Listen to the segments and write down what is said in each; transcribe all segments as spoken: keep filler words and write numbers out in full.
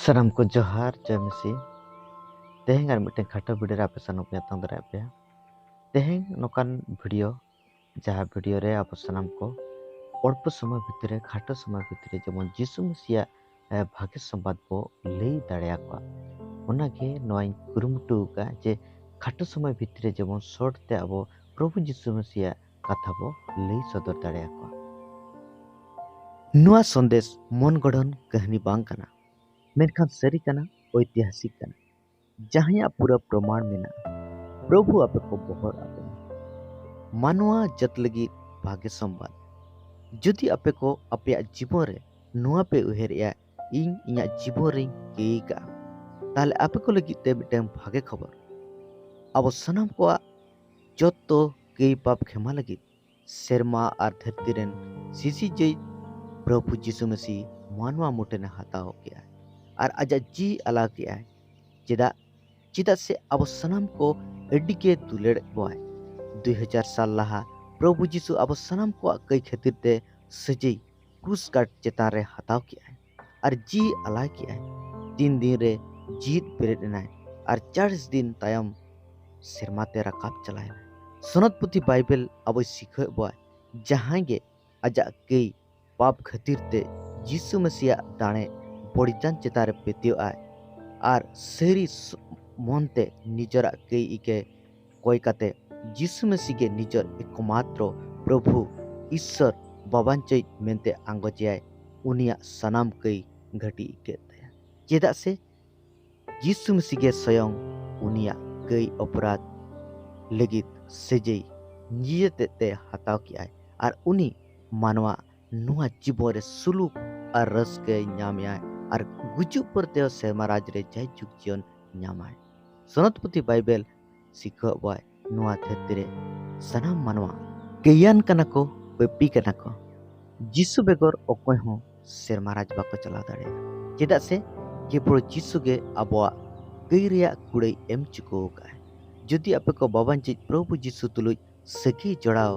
ᱥᱟᱱᱟᱢ ᱠᱚ ᱡᱚᱦᱟᱨ, ᱡᱚᱭ ᱢᱟᱹᱥᱤ᱾ ᱛᱮᱦᱮᱧ ᱟᱨ ᱢᱤᱫᱴᱮᱱ ᱠᱷᱟᱴᱚ ᱵᱷᱤᱰᱤᱭᱳ ᱨᱮ ᱟᱯᱮ ᱥᱟᱱᱟᱢ ᱠᱚ ᱧᱟᱯᱟᱢ ᱫᱟᱲᱮᱭᱟᱜ ᱯᱮᱭᱟ᱾ ᱛᱮᱦᱮᱧ ᱱᱚᱝᱠᱟᱱ ᱵᱷᱤᱰᱤᱭᱳ, ᱡᱟᱦᱟᱸ ᱵᱷᱤᱰᱤᱭᱳ ᱨᱮ ᱟᱵᱚ ᱥᱟᱱᱟᱢ ᱠᱚ ᱚᱞᱯᱚ ᱥᱚᱢᱚᱭ ᱵᱷᱤᱛᱨᱤ ᱨᱮ, ᱠᱷᱟᱴᱚ ᱥᱚᱢᱚᱭ ᱵᱷᱤᱛᱨᱤ ᱨᱮ ᱡᱮᱢᱚᱱ ᱡᱤᱥᱩ ᱢᱟᱹᱥᱤᱭᱟᱜ, ᱮ, ᱵᱷᱟᱜᱮ ᱥᱚᱢᱵᱟᱫ ᱵᱚ ᱞᱟᱹᱭ ᱫᱟᱲᱮᱭᱟᱠᱚᱣᱟ, ᱚᱱᱟᱜᱮ ᱱᱚᱣᱟᱧ ᱠᱩᱨᱩᱢᱩᱴᱩ ᱟᱠᱟᱫᱼᱟ ᱡᱮ ᱠᱷᱟᱴᱚ ᱥᱚᱢᱚᱭ ᱵᱷᱤᱛᱨᱤ ᱨᱮ ᱡᱮᱢᱚᱱ ᱥᱚᱨᱴ ᱛᱮ ᱟᱵᱚ ᱯᱨᱚᱵᱷᱩ ᱡᱤᱥᱩ ᱢᱟᱹᱥᱤᱭᱟᱜ ᱠᱟᱛᱷᱟ ᱵᱚ ᱞᱟᱹᱭ ᱥᱚᱫᱚᱨ ᱫᱟᱲᱮᱭᱟᱠᱚᱣᱟ᱾ ᱱᱚᱣᱟ ᱥᱚᱱᱫᱮᱥ ᱢᱚᱱ ᱜᱚᱲᱦᱚᱱ ᱠᱟᱹᱦᱱᱤ ᱵᱟᱝ ᱠᱟᱱᱟ, ᱢᱮᱱᱠᱷᱟᱱ ᱥᱟᱹᱨᱤ ᱠᱟᱱᱟ, ᱳᱭᱛᱤᱦᱟᱥᱤᱠ ᱠᱟᱱᱟ, ᱡᱟᱦᱟᱸᱭᱟᱜ ᱯᱩᱨᱟᱹ ᱯᱨᱚᱢᱟᱬ ᱢᱮᱱᱟᱜᱼᱟ᱾ ᱯᱨᱚᱵᱷᱩ ᱟᱯᱮ ᱠᱚ ᱵᱚᱦᱚᱲ ᱟᱯᱮ ᱢᱟ᱾ ᱢᱟᱱᱣᱟ ᱡᱟᱹᱛ ᱞᱟᱹᱜᱤᱫ ᱵᱷᱟᱜᱮ ᱥᱚᱢᱵᱟᱫ᱾ ᱡᱩᱫᱤ ᱟᱯᱮ ᱠᱚ ᱟᱯᱮᱭᱟᱜ ᱡᱤᱵᱚᱱ ᱨᱮ ᱱᱚᱣᱟ ᱯᱮ ᱩᱭᱦᱟᱹᱨᱮᱜᱼᱟ, "ᱤᱧ ᱤᱧᱟᱹᱜ ᱡᱤᱵᱚᱱ ᱨᱤᱧ ᱠᱟᱹᱭ ᱠᱟᱜᱼᱟ", ᱛᱟᱦᱞᱮ ᱟᱯᱮ ᱠᱚ ᱞᱟᱹᱜᱤᱫ ᱛᱮ ᱢᱤᱫᱴᱟᱝ ᱵᱷᱟᱜᱮ ᱠᱷᱚᱵᱚᱨ᱾ ᱟᱵᱚ ᱥᱟᱱᱟᱢ ᱠᱚᱣᱟᱜ ᱡᱚᱛᱚ ᱠᱟᱹᱭ ᱯᱟᱯ ᱠᱷᱮᱢᱟ ᱞᱟᱹᱜᱤᱫ ᱥᱮᱨᱢᱟ ᱟᱨ ᱫᱷᱟᱹᱨᱛᱤ ᱨᱮᱱ ᱥᱤᱥᱤᱡᱟᱹᱭᱤᱡ ᱯᱨᱚᱵᱷᱩ ᱡᱤᱥᱩ ᱢᱟᱹᱥᱤ ᱢᱟᱱᱣᱟ ᱢᱩᱴᱷᱟᱹᱱᱮ ᱦᱟᱛᱟᱣ ᱠᱮᱜᱼᱟ ᱟᱨ ᱟᱡᱟᱜ ᱡᱤᱣᱤ ᱟᱞᱟᱭ ᱠᱮᱜᱼᱟᱭ᱾ ᱪᱮᱫᱟᱜ? ᱪᱮᱫᱟᱜ ᱥᱮ ᱟᱵᱚ ᱥᱟᱱᱟᱢ ᱠᱚ ᱟᱹᱰᱤ ᱜᱮ ᱫᱩᱞᱟᱹᱲᱮᱫ ᱵᱚᱣᱟᱭ᱾ ᱫᱩᱭ ᱦᱟᱡᱟᱨ ᱥᱟᱞ ᱞᱟᱦᱟ ᱯᱨᱚᱵᱷᱩ ᱡᱤᱥᱩ ᱟᱵᱚ ᱥᱟᱱᱟᱢ ᱠᱚᱣᱟᱜ ᱠᱟᱹᱭ ᱠᱷᱟᱹᱛᱤᱨ ᱛᱮ ᱥᱟᱹᱡᱟᱹᱭ ᱠᱨᱩᱥ ᱠᱟᱴ ᱪᱮᱛᱟᱱ ᱨᱮ ᱦᱟᱛᱟᱣ ᱠᱮᱜᱼᱟᱭ ᱟᱨ ᱡᱤᱣᱤ ᱟᱞᱟᱭ ᱠᱮᱜᱼᱟᱭ᱾ ᱛᱤᱱ ᱫᱤᱱ ᱨᱮ ᱡᱤᱣᱤᱫ ᱵᱮᱨᱮᱫ ᱮᱱᱟᱭ ᱟᱨ ᱪᱟᱞᱤᱥ ᱫᱤᱱ ᱛᱟᱭᱚᱢ ᱥᱮᱨᱢᱟ ᱛᱮ ᱨᱟᱠᱟᱵ ᱪᱟᱞᱟᱣ ᱮᱱᱟᱭ᱾ ᱥᱚᱱᱚᱛ ᱯᱩᱛᱷᱤ ᱵᱟᱭᱵᱮᱞ ᱟᱵᱚᱭ ᱥᱤᱠᱷᱟᱹᱣᱮᱫ ᱵᱚᱣᱟᱭ, ᱡᱟᱦᱟᱸᱭ ᱜᱮ ᱟᱡᱟᱜ ᱠᱟᱹᱭ ᱯᱟᱯ ᱠᱷᱟᱹᱛᱤᱨ ᱛᱮ ᱡᱤᱥᱩ ᱢᱟᱹᱥᱤᱭᱟᱜ ᱫᱟᱲᱮ ᱵᱚᱞᱤᱫᱟᱱ ᱪᱮᱛᱟᱱ ᱨᱮ ᱯᱟᱹᱛᱭᱟᱹᱣ ᱟᱭ ᱟᱨ ᱥᱟᱹᱨᱤ ᱥ-, ᱢᱚᱱᱛᱮ ᱱᱤᱡᱚᱨᱟᱜ ᱠᱟᱹᱭ ᱤᱠᱟᱹ ᱠᱚᱭ ᱠᱟᱛᱮ ᱡᱤᱥᱩ ᱢᱟᱹᱥᱤ ᱜᱮ ᱱᱤᱡᱚᱨ ᱮᱠᱢᱟᱛᱨᱚ ᱯᱨᱚᱵᱷᱩ ᱤᱥᱥᱚᱨ ᱵᱟᱵᱟᱧᱪᱚᱭᱤᱡ ᱢᱮᱱᱛᱮ ᱟᱸᱜᱚᱪᱮᱭᱟᱭ, ᱩᱱᱤᱭᱟᱜ ᱥᱟᱱᱟᱢ ᱠᱟᱹᱭ ᱜᱷᱟᱹᱴᱤ ᱤᱠᱟᱹᱜ ᱛᱟᱭᱟ᱾ ᱪᱮᱫᱟᱜ ᱥᱮ ᱡᱤᱥᱩ ᱢᱟᱹᱥᱤ ᱜᱮ ᱥᱚᱭᱚᱝ ᱩᱱᱤᱭᱟᱜ ᱠᱟᱹᱭ ᱚᱯᱨᱟᱫᱷ ᱞᱟᱹᱜᱤᱫ ᱥᱟᱹᱡᱟᱹᱭ ᱱᱤᱡᱮ ᱛᱮᱫ ᱛᱮ ᱦᱟᱛᱟᱣ ᱠᱮᱜᱼᱟᱭ ᱟᱨ ᱩᱱᱤ ᱢᱟᱱᱣᱟ ᱱᱚᱣᱟ ᱡᱤᱵᱚᱱ ᱨᱮ ᱥᱩᱞᱩᱠ ᱟᱨ ᱨᱟᱹᱥᱠᱟᱹᱭ ᱧᱟᱢᱮᱜᱼᱟᱭ ᱟᱨ ᱜᱩᱡᱩᱜ ᱯᱚᱨ ᱛᱮᱦᱚᱸ ᱥᱮᱨᱢᱟ ᱨᱟᱡᱽ ᱨᱮ ᱡᱟᱭᱡᱩᱜᱽ ᱡᱤᱭᱚᱱ ᱧᱟᱢᱟᱭ᱾ ᱥᱚᱱᱚᱛ ᱯᱩᱛᱷᱤ ᱵᱟᱭᱵᱮᱞ ᱥᱤᱠᱷᱟᱹᱣᱮᱫ ᱵᱚᱣᱟᱭ, ᱱᱚᱣᱟ ᱫᱷᱟᱹᱨᱛᱤ ᱨᱮ ᱥᱟᱱᱟᱢ ᱢᱟᱱᱣᱟ ᱠᱟᱹᱭᱟᱱ ᱠᱟᱱᱟ ᱠᱚ, ᱯᱟᱹᱯᱤ ᱠᱟᱱᱟ ᱠᱚ᱾ ᱡᱤᱥᱩ ᱵᱮᱜᱚᱨ ᱚᱠᱚᱭ ᱦᱚᱸ ᱥᱮᱨᱢᱟ ᱨᱟᱡᱽ ᱵᱟᱠᱚ ᱪᱟᱞᱟᱣ ᱫᱟᱲᱮᱭᱟᱜᱼᱟ᱾ ᱪᱮᱫᱟᱜ ᱥᱮ ᱠᱮᱵᱚᱞ ᱡᱤᱥᱩ ᱜᱮ ᱟᱵᱚᱣᱟᱜ ᱠᱟᱹᱭ ᱨᱮᱭᱟᱜ ᱠᱩᱲᱟᱹᱭ ᱮᱢ ᱪᱩᱠᱟᱹᱣ ᱟᱠᱟᱫᱼᱟᱭ᱾ ᱡᱩᱫᱤ ᱟᱯᱮ ᱠᱚ ᱵᱟᱵᱟᱧᱪᱤᱡ ᱯᱨᱚᱵᱷᱩ ᱡᱤᱥᱩ ᱛᱩᱞᱩᱡ ᱥᱟᱹᱜᱟᱹᱭ ᱡᱚᱲᱟᱣ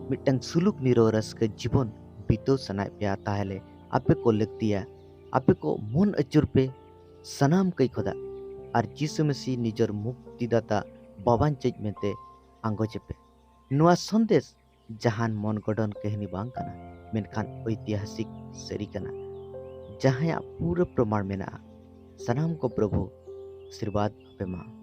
ᱢᱤᱫᱴᱟᱝ ᱥᱩᱞᱩᱠ ᱱᱤᱨᱟᱹᱣ ᱨᱟᱹᱥᱠᱟᱹ ᱡᱤᱵᱚᱱ ᱵᱤᱛᱟᱹᱣ ᱥᱟᱱᱟᱭᱮᱫ ᱯᱮᱭᱟ, ᱛᱟᱦᱚᱞᱮ ᱟᱯᱮ ᱠᱚ ᱞᱟᱹᱠᱛᱤᱭᱟ, ᱟᱯᱮ ᱠᱚ ᱢᱚᱱ ᱟᱹᱪᱩᱨ ᱯᱮ, ᱥᱟᱱᱟᱢ ᱠᱟᱹᱭ ᱠᱷᱚᱫᱟ ᱟᱨ ᱡᱤᱥᱩ ᱢᱟᱹᱥᱤ ᱱᱤᱡᱚᱨ ᱢᱩᱠᱛᱤᱫᱟᱛᱟ ᱵᱟᱵᱟᱧᱪᱚᱡ ᱢᱮᱱᱛᱮ ᱟᱸᱜᱚᱪ ᱮᱯᱮ᱾ ᱱᱚᱣᱟ ᱥᱚᱱᱫᱮᱥ ᱡᱟᱦᱟᱱ ᱢᱚᱱ ᱜᱚᱰᱚᱱ ᱠᱟᱹᱦᱱᱤ ᱵᱟᱝ ᱠᱟᱱᱟ, ᱢᱮᱱᱠᱷᱟᱱ ᱳᱭᱛᱤᱦᱟᱥᱤᱠ ᱥᱟᱹᱨᱤ ᱠᱟᱱᱟ, ᱡᱟᱦᱟᱸᱭᱟᱜ ᱯᱩᱨᱟᱹ ᱯᱨᱚᱢᱟᱬ ᱢᱮᱱᱟᱜᱼᱟ᱾ ᱥᱟᱱᱟᱢ ᱠᱚ ᱯᱨᱚᱵᱷᱩ ᱟᱥᱤᱨᱵᱟᱫᱽ ᱟᱯᱮ ᱢᱟ᱾